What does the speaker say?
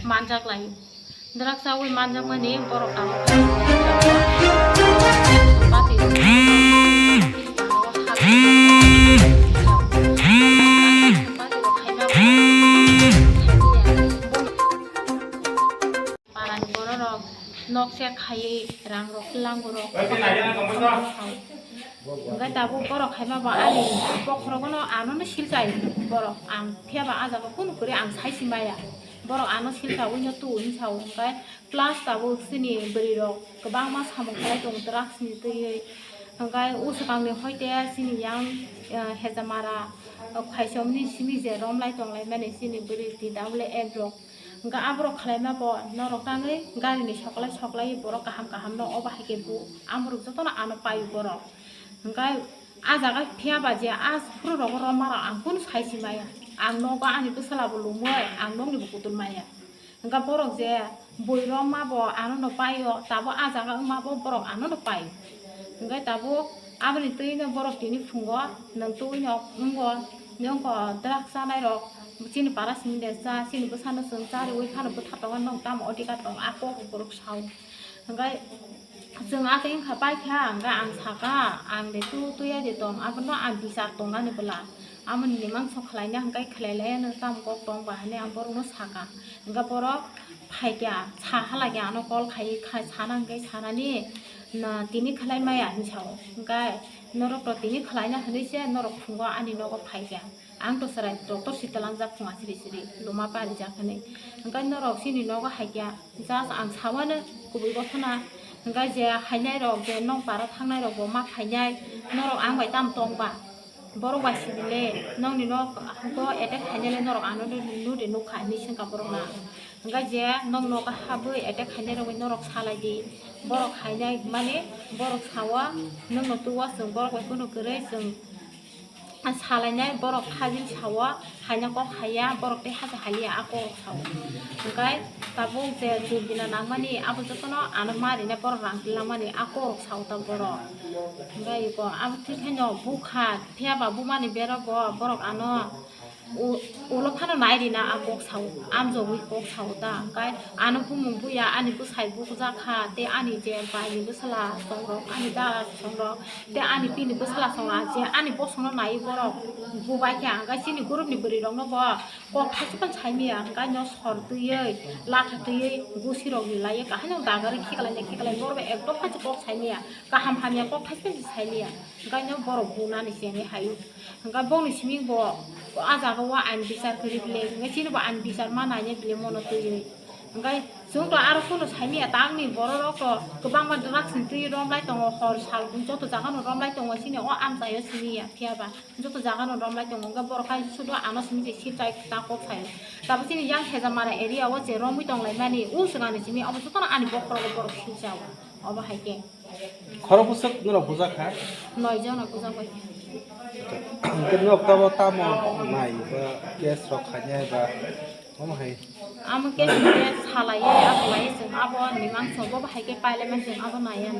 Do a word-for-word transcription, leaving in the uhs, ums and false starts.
Manjak lai. Draksa wi manjakmani borok tabuk. Parani bororok nok se khaiwi rang rok langbo rok. Hwnkhe tabuk borok khaima bo ani bokhorogono anono silchai borok ang phiya ba ah jaga kunu kwrwi ang sai si maya. Borok ano silchawi no tu hinwi sao hwnkhe plus tabuk chini bwrwi rok kwbangma samung khlai tongo drugs ni twiwi. Hwnkhe o swkang ni hoite chini yang, eh, Hejamara, eh, Khaichom ni simi je romlai tonglaimani chini bwrwi T W F rok. Hwnkhe aborok khlaima bo norok tangwi gari ni soklai soklai borok kaham kaham no obo hai khe bu amorok jotono ano pai borok. Hwnkhe ah jaga phiya ba je ah phuru rogo romma rok ang kunu sai si maya. Ang nogo ani bwsala bo lumui ang nokni bo kutul maya. Hwnkhe borok je bui romma bo ano no paio, tabuk ah jaga wngma bo borok ano no paio. Hwnkhe tabuk aboni twi no borok tini phungo nwng twi no wngo, nwng ko drugs chanai rok chini para simi de cha, chini bwsano chwng cha riui phano bwtha tongo, nwng tamo odhikar tongo, ah kok borok sao. Hwnkhe chwng atwi wngkha paikha, hwnkhe ang sakha, ang de tu tuya de tong, abono ang bichar tongnani bwla. Amoni mangso khlaina hwnkhe khlai laiya, nwng tamo kok tong ba hinwi ang borokno sakha. Hwnkhe borok phaikha, sa halakhe ano call khai, khai sana hwnkhe sanani, na tini khlai maya hinwi sao. Hwnkhe norok to tini khlaina hinwi se norok phungo ani nogo phaikha. Ang to chwrai doctor si twlangjak phunga siri siri luma parijak hinwi. Hwnkhe norok chini nogo haikya, just ang sawano kubui gothona. Hwnkhe je hainai rok, je nong para thangnai rok bo ma phainai, norok ang bai tamo tong ba? Borok bai sibile, nongni nok go attack khainai le norok ano nudi nukha hinwi swngkha borok na. Hwnkhe je nong nogo habwi attack khainai rogwi norok salai di. Borok hainai mani borok sao, nwngno tuo chwng borok bai kunu kwrwi chwng. Salainai borok hajil sao, haina kok haiya, borok tei haja haliya, a kok sao. Hwnkhe tabuk je jurdina nangmani, abo jotono ano ma rinai borok rang langmani, a kok sao ta borok. Hwnkhe iko abo thikhaino bukha, phiya ba bumani bera bo borok ano u-, ulo phano nai rina a kok sao, amjogwi kok sao ta. Hwnkhe ano bumung buya, ani bwsai bukjak kha, tei ani je baini bwsala songrok, ani dara songrok, tei ani bini bwsala songrok, je ani bosongno naiwi borok bubai kha, hwnkhe chini group ni bwrwi rokno bo kok thaisa phano sai maya, hwnkhe no sor twiwi, latha twiwi, gusi rok ni laiwi kaham no dagarwi khiklai khiklai, borok ekdom phan kok sai maya, kaham hamya kok thaisa phano sai maya, hwnkhe no borok bunani chengwi haio. Hwnkhe bongni simi bo ah jaga o ain bichar kwrwi bile, hwnkhe chini bo ain bichar ma nainai bile mono twiwi. Hwnkhe chwng to aro phano sai maya, tangni borok rok to kwbangma drugs ni twi romlai tongo, hor sal joto jaga no romlai tongo, chini o amchai o simi ya phiya ba joto jaga no romlai tongo, hwnkhe borok hai sudo ano simi je silchai ta kok sai. Tabuk chini yang Hejamara area o je romwi tonglaimani, o swkang ni simi abo jotono ani bokhorogo borok silchao, obo hai khe. Khorok bwswk norok bujak kha? Noi jona bujak bai kha. Hwnkhe norok tamo tamo nai ba case rok khainai ba omo hai? Amo case khe salaiwi abo laiwi chwng abo ni mangso bo bahai khe pailai ma chwng abo naiya.